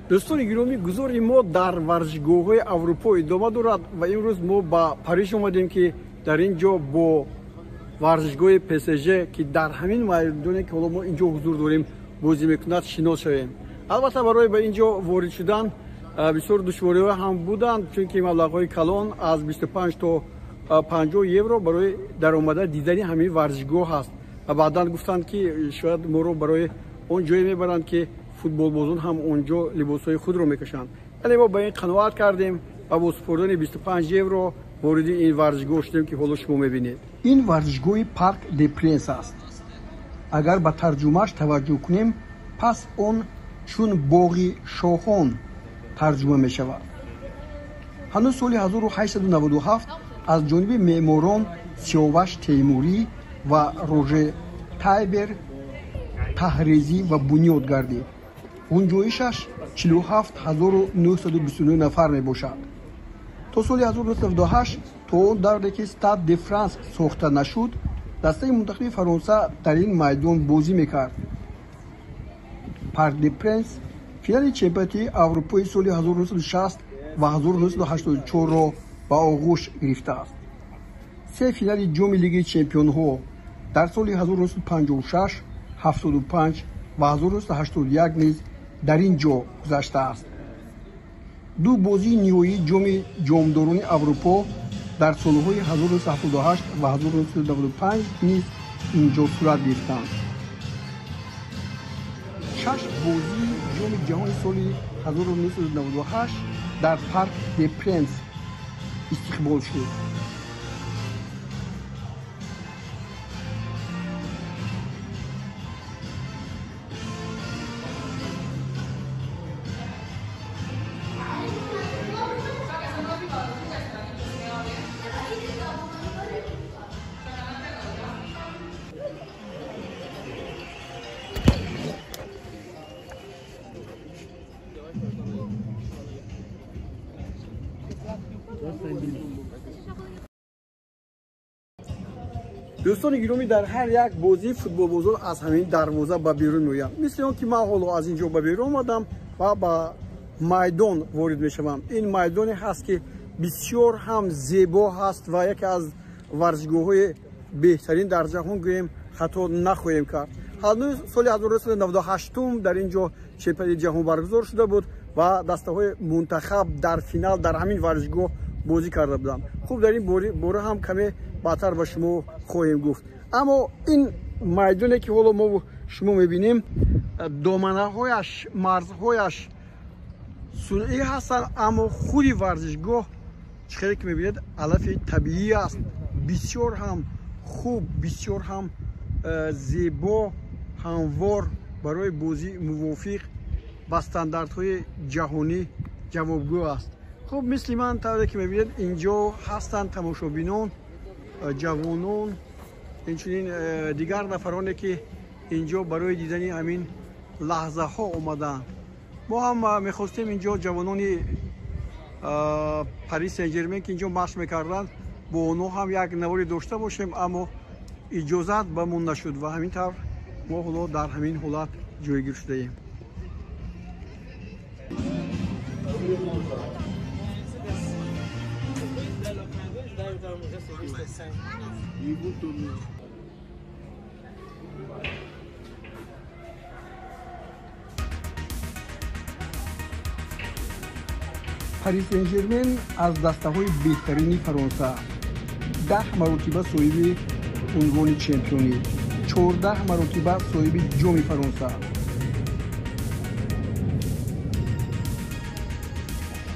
Дӯстони гиромӣ, гузори мо дар варзишгоҳҳои Аврупо идома дорад ва имрӯз мо ба Париж омадем, ки дар ин ҷо бо варзишгоҳи ПСЖ, ки дар ҳамин майдоне, ки ҳоло мо ин ҷо ҳузур дорем, бозӣ мекунад, шинос шавем. Албатта, барои ба ин ҷо ворид шудан бисёр душвориҳо ҳам буданд, чунки маблағҳои калон аз 25 то 50 евро барои даромада дидани ҳамин варзишгоҳ ҳаст ва баъдан гуфтанд, ки шояд моро барои он ҷое мебаранд, ки футболбозон ҳам он ҷо либосҳои худро мекашанд. Вале мо ба ин қаноат кардем ва бо супурдани 25 евро вориди ин варзишгоҳ шудем, ки ҳоло шумо мебинед. Ин варзишгоҳи Парк де Пренс аст. Агар ба тарҷумааш таваҷҷӯҳ кунем, пас он чун боғи шоҳон тарҷума мешавад. Ҳанӯз соли 1897 аз ҷониби меъморон Сиёваш Теймурӣ ва Роже Тайбер таҳрезӣ ва бунёд гардид. Гунҷоишаш 47 929 нафар мебошад. То соли 1998, то он давре ки Стад де Франс сохта нашуд, дастаи мунтахаби Фаронса дар ин майдон бозӣ мекард. Парк де Пренс финали чемпионати Аврупои соли 1960 ва 1984-ро ба оғӯш гирифтааст. Се финали ҷоми Лигаи чемпионҳо дар соли 1956, 75 ва 1981 низ дар ин ҷо гузаштааст. Ду бозии ниҳоии ҷоми ҷомдорони Аврупо дар солҳои 1978 ва 1995 низ инҷо сурат гирифтанд. Шаш бозии ҷоми ҷаҳони соли 1998 дар Парк де Пренс истиқбол шуд. Дӯстони гиромӣ, дар ҳар як бозии футболбозон аз ҳамин дарвоза ба берун меоянд, мисли он ки ман ҳоло аз ин ҷо ба берун омадам ва ба майдон ворид мешавам. Ин майдоне ҳаст, ки бисёр ҳам зебо ҳаст ва яке аз варзишгоҳҳои беҳтарин дар ҷаҳон гӯем, хато нахоҳем кард. Ҳанӯз соли 1998 дар ин ҷо чемпионати ҷаҳон баргузор шуда буд ва дастаҳои мунтахаб дар финал дар ҳамин варзишгоҳ бозӣ карда буданд. Хуб, дар ин бора ҳам каме баъдтар ба шумо хоҳем гуфт. Аммо ин майдоне, ки ҳоло мо шумо мебинем, доманаҳояш, марзҳояш сунъӣ ҳастанд, аммо худи варзишгоҳ, чӣ хеле ки мебинед, алафи табиӣ аст. Бисёр ҳам хуб, бисёр ҳам зебо, ҳамвор, барои бозӣ мувофиқ, ба стандартҳои ҷаҳонӣ ҷавобгӯ аст. Хуб, мисли ман, тавре ки мебинед, инҷо ҳастанд тамошобинон, ҷавонон, инчунин дигар нафароне, ки инҷо барои дидани ҳамин лаҳзаҳо омадаанд. Мо ҳам мехостем инҷо ҷавонони Парис Сен Жермен, ки инҷо машқ мекарданд, бо онҳо ҳам як наворе дошта бошем, аммо иҷозат ба мо нашуд ва ҳамин тавр мо ҳоло дар ҳамин ҳолат ҷойгир шудаем. Парис Сен Жермен аз дастаҳои беҳтарини Фаронса, 10 маротиба соҳиби унвони чемпионӣ, 14 маротиба соҳиби ҷоми Фаронса.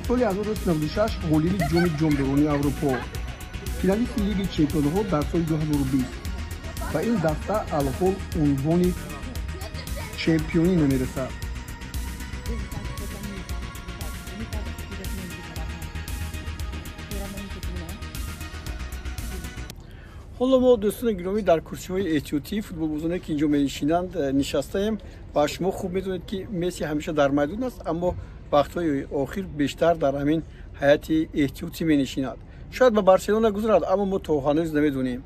Соли 1996 ғолиби ҷоми ҷомдорони Аврупо, финалисти Лиги чемпионҳо дар соли 2020. Ба ин даста алҳол унвони чемпионӣ намерасад. Ҳоло мо, дӯстони гиромӣ, дар курсиҳои эҳтиётии футболбозоне, ки инҷо менишинанд, нишастаем ва шумо хуб медонед, ки Месси ҳамеша дар майдон аст, аммо вақтҳои охир бештар дар ҳамин ҳайати эҳтиётӣ менишинад. Шояд ба Барселона гузарад, аммо мо то ҳанӯз намедонем.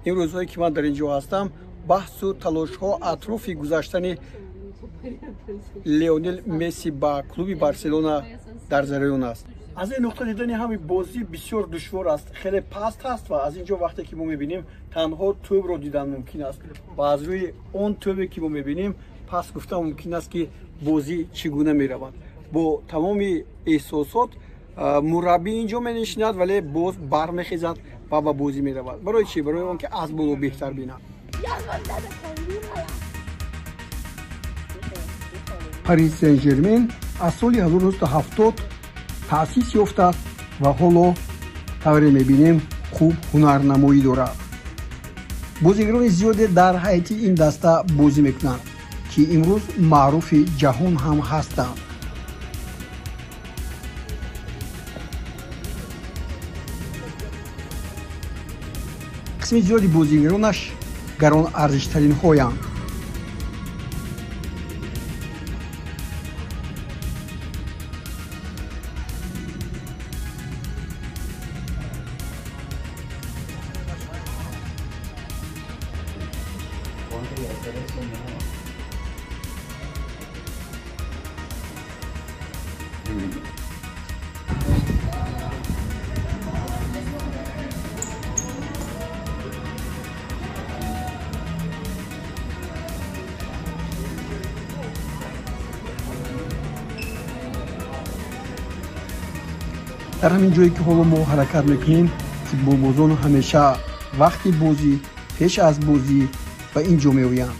Ин рӯзҳое, ки ман дар ин ҷо ҳастам, баҳсу талошҳо атрофи гузаштани Леонел Месси ба клуби Барселона дар ҷараён аст. Аз ин нуқта дидани ҳамин бозӣ бисёр душвор аст, хеле паст аст ва аз ин ҷо вақте ки мо мебинем танҳо тӯбро дидан мумкин аст ва аз рӯи он тӯбе ки мо мебинем пас гуфта мумкин аст ки бозӣ чӣ гуна меравад. Бо тамоми эҳсосот мураббӣ ин ҷо менишинад, вале боз бармехезад ва ба бозӣ меравад. Барои чӣ? Барои он ки аз боло беҳтар бинад. Париж Сен-Жермен аз соли 1970 таъсис ёфтааст ва ҳоло тавре мебинем хуб ҳунарнамоӣ дорад. Бозигарони зиёде дар ҳайати ин даста бозӣ мекунанд, ки имрӯз маъруфи ҷаҳон ҳам ҳастанд. Қисми зиёди бозигаронаш гаронарзиштаринҳоянд. Дар ҳамин ҷое ки ҳоло мо ҳаракат мекунем, футболбозон ҳамеша вақти бозӣ, пеш аз бозӣ ба ин ҷо меоянд.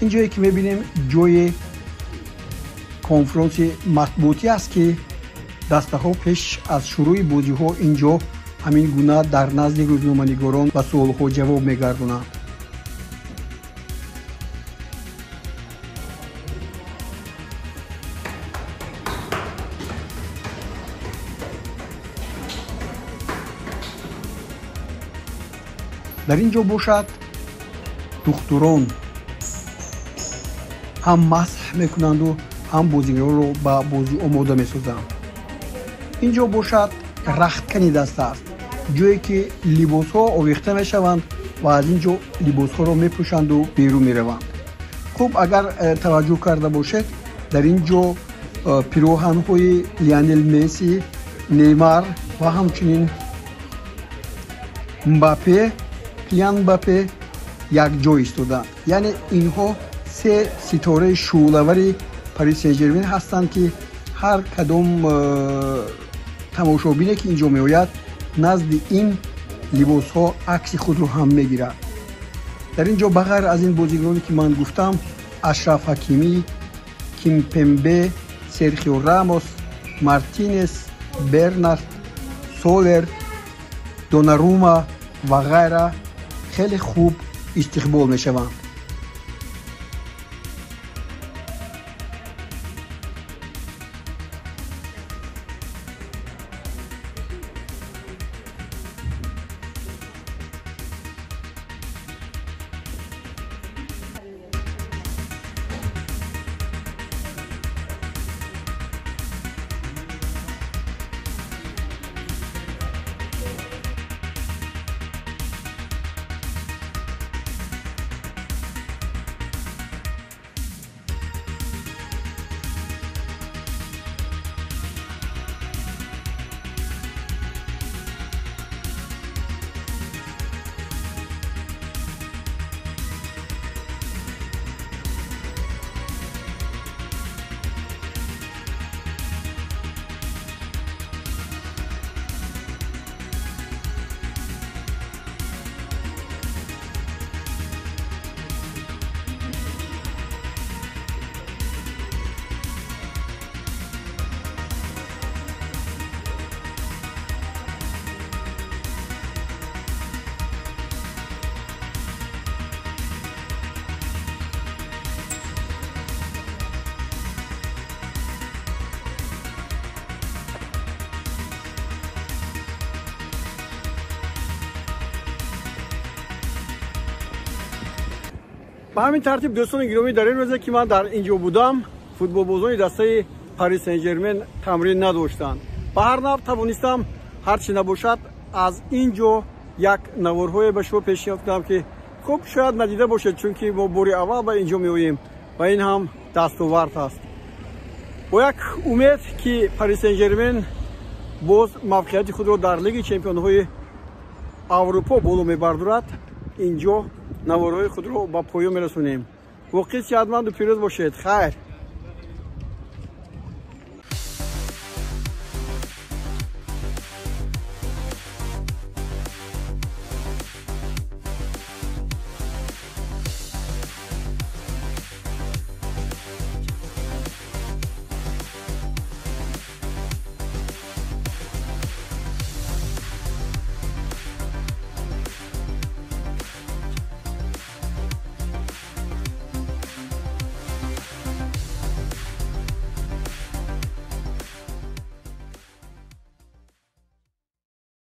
Ин ҷое ки мебинем ҷои конфронси матбуотӣ аст, ки дастаҳо пеш аз шурӯи бозиҳо ин ҷо ҳамин гуна дар назди рӯзноманигорон ба суолҳо ҷавоб мегардонанд. Дар ин ҷо бошад духтурон ҳам масҳ мекунанду ҳам бозигаронро ба бозӣ омода месозанд. Ин ҷо бошад рахткани даста аст, ҷое ки либосҳо овехта мешаванд ва аз ин ҷо либосҳоро мепӯшанду берун мераванд. Хуб, агар таваҷҷӯҳ карда бошед, дар ин ҷо пироҳанҳои Лионел Месси, Неймар ва ҳамчунин Мбаппе, Килиан Мбаппе якҷо истодаанд. Яъне инҳо се ситораи шӯълавари Париж Сен-Жермен ҳастанд, ки ҳар кадом тамошобине ки ин ҷо меояд назди ин либосҳо акси худро ҳам мегирад. Дар ин ҷо ба ғайр аз ин бозигароне ки ман гуфтам, Ашраф Ҳакимӣ, Кимпембе, Серхио Рамос, Мартинес, Бернард, Солер, Донарума ва ғайра хеле хуб истиқбол мешаванд. Ба ҳамин тартиб, дӯстони гиромӣ, дар ин рӯзе ки ман дар ин ҷо будам, Футболбозони дастаи Пари Сен-Жермен тамрин надоштанд. Ба ҳар навъ тавонистам, ҳарчи набошад, аз ин ҷо як наворҳое ба шумо пешниҳод кунам, ки хуб, шояд надида бошед, чунки мо бори аввал ба ин ҷо меоем ва ин ҳам дастовард аст. Бо як умед, ки Пари Сен-Жермен боз мавқеияти худро дар Лиги чемпионҳои Аврупо боло мебардорад, ин ҷо наворҳои худро ба поён мерасонем. Воқеъ сиҳатманду пирӯз бошед. Хайр.